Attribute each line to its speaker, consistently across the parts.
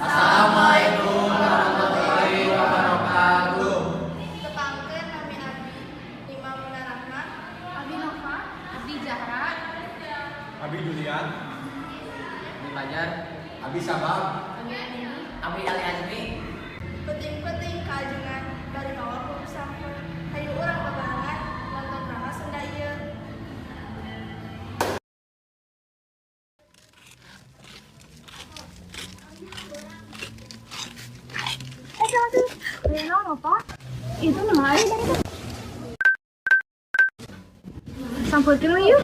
Speaker 1: Assalamualaikum warahmatullahi wabarakatuh.
Speaker 2: Tepangkeun, nami abdi Imam Rahman.
Speaker 3: Abi Nova, Abdi Zahra,
Speaker 4: Abi Julian,
Speaker 1: Abi Fajar,
Speaker 4: Abi Sabab,
Speaker 3: Abi Andini,
Speaker 1: Abi Ali Azmi.
Speaker 2: Penting-penting kaajengan bari mawa buku sampeu. Hayu urang babarengan nonton drama Sunda ieu.
Speaker 3: Eh, salah tuh. Aya naon, Nova? Itu naon aya dari itu? Sampeurkeun we yuk.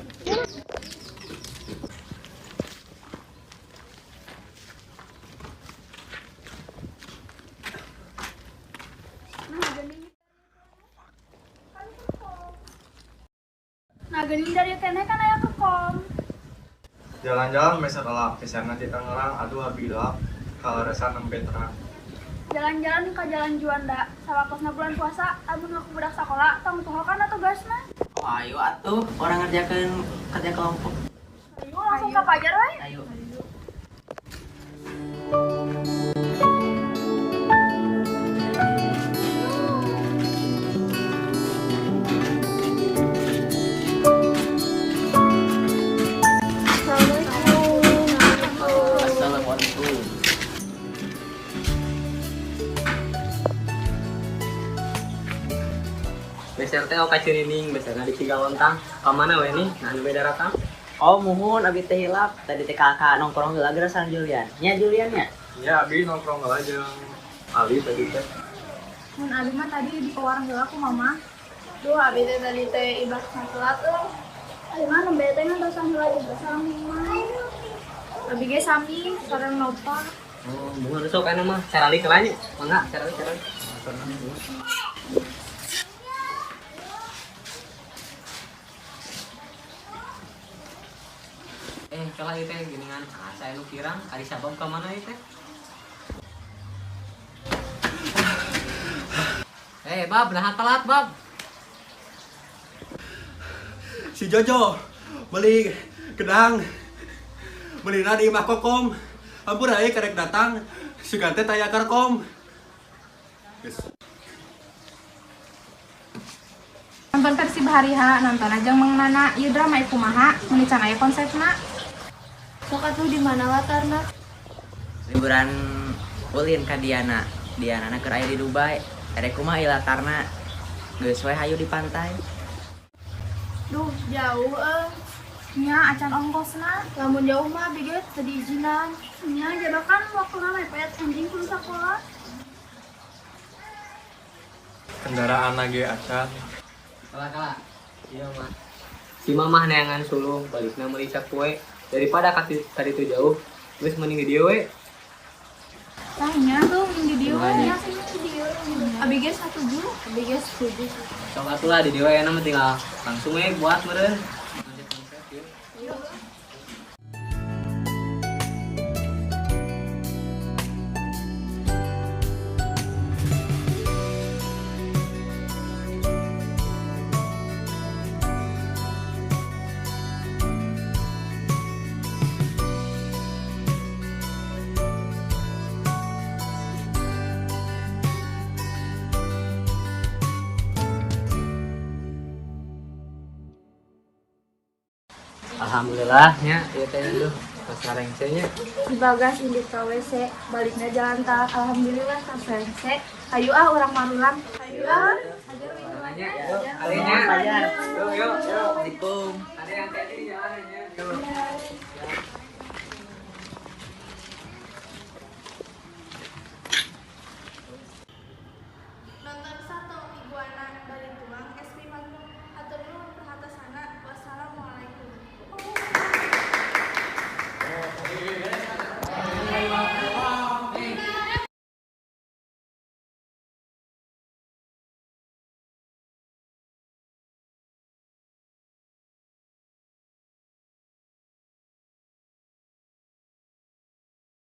Speaker 3: Nah, geuning dari keneh kan aya kekom.
Speaker 4: Jalan-jalan meser elak, pisangna di Tangerang, aduh abi hilap, kaleresan nembe terang.
Speaker 3: Jalan-jalan ke Jalan Juanda, sawatosna bulan puasa, amun ngaku budak sakola, tong poho kana tugasna.
Speaker 1: Oh, ayo atuh, urang ngerjakeun kerja kelompok.
Speaker 3: Ayo langsung ke Pajar we.
Speaker 1: Ayo.
Speaker 3: Assalamualaikum.
Speaker 1: Assalamualaikum.
Speaker 5: Beser teh ka Cirining, beserna di Cigalontang. Ka mana we nih? Nah, nu beda datang.
Speaker 1: Oh, muhun abi teh hilap. Tadi teh kakak nongkrong heula geura sareng Julian. Nya Julian nya.
Speaker 4: Ya, Abi nongkrong heula jeung Ali tadi teh.
Speaker 3: Mun abi mah tadi di warung heula ku mama.
Speaker 2: Duh, abi teh tadi teh ibak telat euy.
Speaker 3: Abi mah nembe teh ngantosan heula juga sareng mama. Abi ge sami sareng Nova.
Speaker 5: Oh, bunga sok aya mah carali heula nya. Mangga, carali carali. Eh, kala ieu teh geuningan asa anu kirang, ari sabab ka mana ieu teh? Eh, Bab, nah telat, Bab.
Speaker 6: Si Jojo beli gedang, belina di imah Kokom, hampura euy karek datang, sugan teh taya karkom. Geus.
Speaker 3: Nonton versi bahari ha, nonton aja Mang Nana, ieu drama ieu kumaha, meuni can aya konsepna.
Speaker 2: Sok atuh di mana latarna?
Speaker 1: Liburan ulin ka Diana. Diana na keur aya di Dubai. Erek kumaha ieu latarna? Geus we hayu di pantai.
Speaker 2: Duh, jauh euy.
Speaker 3: Nya acan ongkosna.
Speaker 2: Lamun jauh mah abi ge teu diizinan.
Speaker 3: Nya jabakan waktuna mepet anjing kudu sakola.
Speaker 4: Kendaraan ge acan.
Speaker 5: Kala kala. Iya mah. Si mamah neangan sulung, balikna meuli cakwe. Daripada ka ditu jauh, geus mending di dieu we.
Speaker 3: Tah nya tuh mending di dieu we.
Speaker 5: Nya.
Speaker 3: Nya sih di dieu. Abi ge satuju.
Speaker 2: Abi ge setuju.
Speaker 5: Sok atuh lah di dieu we enak mah tinggal langsung we buat meureun. Konsep-konsep yeuh. Alhamdulillah nya ieu teh aduh pas ngarengse nya.
Speaker 3: Si Bagas indit ka WC, balikna jalan tak. Alhamdulillah tas rengse. Hayu ah urang marulang. Hayu ah.
Speaker 5: Nya, yuk, alinya.
Speaker 1: Fajar.
Speaker 5: Yuk, yuk, yuk.
Speaker 1: Assalamualaikum.
Speaker 5: Ada yang tadi jalan nya. Yuk.